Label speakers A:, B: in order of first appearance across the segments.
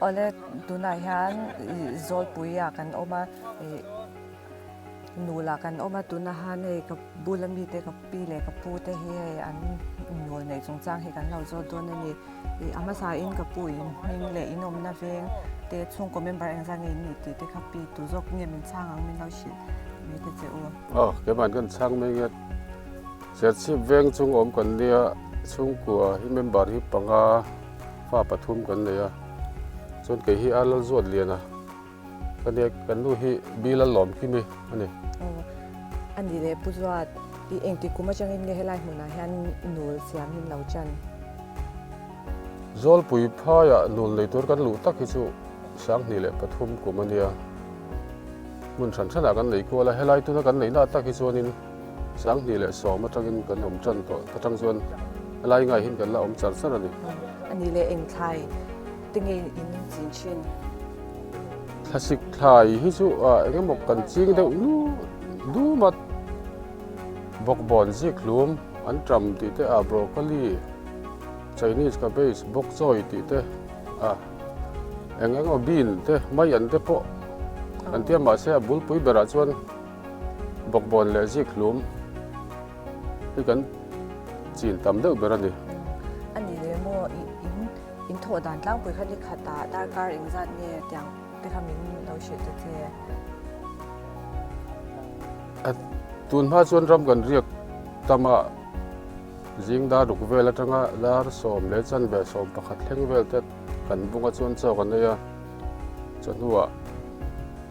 A: Awle tunah hian Zawlpui ah kan awm a ih Nul ah kan awm a tunah hian hei ka bula mite ka pi leh ka pu te hi hei an nul neih chungchang hi kan lo zawt dawn a ni ih a hmasa in ka pu in hming leh in awmna veng te chhungkaw member engzat nge in nih tih te kha pi tu zawk nge min chhang ang min lo hrilh mai te che u.
B: Aw keimah kan chhang mai nge. Serchhip veng chung awm kan nia, chhungkua hi member hi panga fa pathum kan nei a, chuan kei hi Arlal Zuat Liana ka nia, kan nu hi Bila Lawmkimi a ni.
A: Aw, a ni leh Pu Zuat, i engtik kum atangin nge helai hmunah hian nul siam in lo chan?
B: Zawlpui phaiah nul nei tur kan luh tak hi chu 2003 kum a nia, hmun hran hranah kan nei kual a, helai tuna kan neihna tak hi chuanin 2010 atangin kan awm tan tawh, ta tang chuan helai ngaihin kan la awm char char a ni.
A: A ni leh eng thlai te nge in chin thin?
B: Thlasik thlai hi chu eng emaw kan ching deuh nu dum a, bawkbawn zik hlum an ṭam tih te ah broccoli, Chinese cabbage, bok choy tih te ah eng eng emaw bean te mai an te pawh kan tia mahse a bulpui berah chuan Bawkbawn leh zik hlum hi kan chin tam deuh ber a ni.
A: A ni leh maw i in in thawh dan tlangpui kha ni khatah darkar engzat nge tiang te kha min lo hrilh ta che.
B: A tun hma chuan ram kan riak tam a, zing dar ruk vel atanga dar 10 leh chanve 11 thleng vel te kan bunga chuan chaw kan ei a. Chawhnuah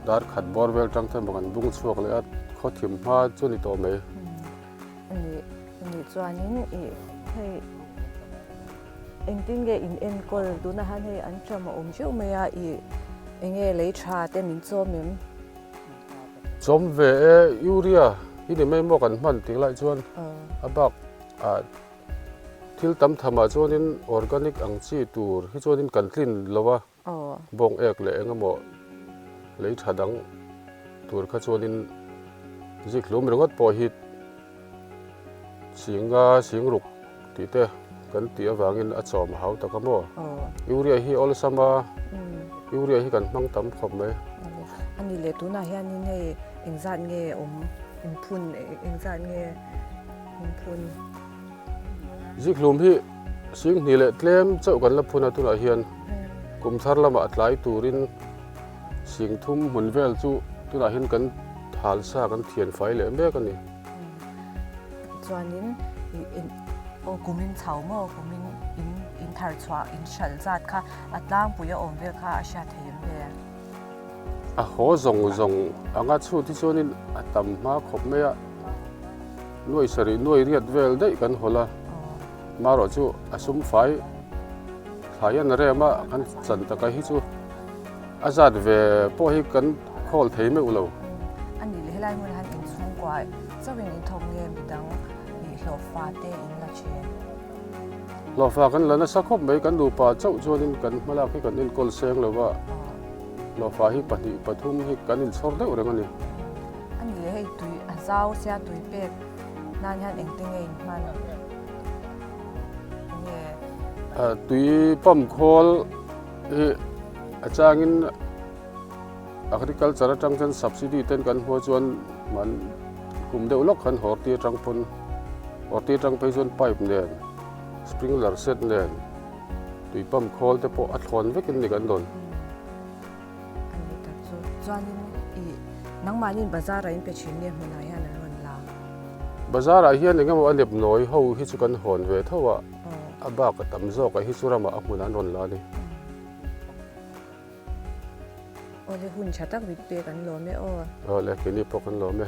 B: dar khat bawr vel tang te kan bung chhuak leh a, khaw thim hma chu a ni tawh mai.
A: Anih anih chuanin ih hei engtin nge in enkawl tunah hian hei an ṭam a awm ṭeuh mai a ih enge lei ṭha te min chawm em?
B: Chawm ve e, urea hi ni mai maw kan hman tih lai chuan a bak ah thil tam thamah chuanin organic ang chi tur hi chuanin kan tlin lo a. Bawng ek leh eng emaw lei tha dang tur kha chuanin zik hlum ringawt pawh hi singa singruk tih te kan tih avangin a chawm a hau tak a maw. Urea hi awlsam a, urea hi kan hmang tam khawp mai.
A: A ni leh tunah hianin hei engzat nge awm inphun engzat nge inphun?
B: Zikhlum hi 20,000 leh tlem chauh kan la phun a tunah hian kum thar lamah a tlai turin 30,000 hmun vel chu tunah hian kan thal sa kan thian fai leh mek a ni.
A: Chuanin aw kumin chho maw kumin in in thar chhuah in hralh zat kha a tlangpui a awm vel kha a hriat thei em le?
B: A haw zawng zawng anga chhut hi chuanin a tam hma khawp mai a. Nuai sarih nuai riat vel daih kan hawl a, marawh chu a sum fai thlai an rem a, kan chan taka hi chu a zat ve pawh hi kan khawl thei meuh lo.
A: A nih leh helai hmunah hian inchhungkua chauhin in thawk nge midang ih hlawhfa te in la thin?
B: Hlawhfa kan la nasa khawp mai, kan nupa chauh chuanin kan hmalak hi kan enkawl seng lo va, hlawhfa hi pahnih pathum hi kan inchhawr deuh reng a ni.
A: A ni leh hei tui a zau sia tui pek nan hian engte nge in hman enge?
B: Tui pump khawl hi a changin agriculture atang chuan subsidy ten kan hmuh chuan man kum deuh lawk khan horti atang pawn horti atang phei chuan pipe nen sprinkler set nen tui pump khawl te pawh a thlawn vekin ni kan dawn.
A: A ni tak chu. Chuanin i nangmahniin bazar ah in pe thin nge hmunah hian an rawn la?
B: Bazar ah hian engemaw a nep nawi ho hi chu kan hawn ve tho a, a bak a tam zawk ah hi chu ramah a hmunah an rawn la a ni.
A: Awle hun tha tak mit pek an lawm e aw.
B: Awle keini pawh kan lawm e.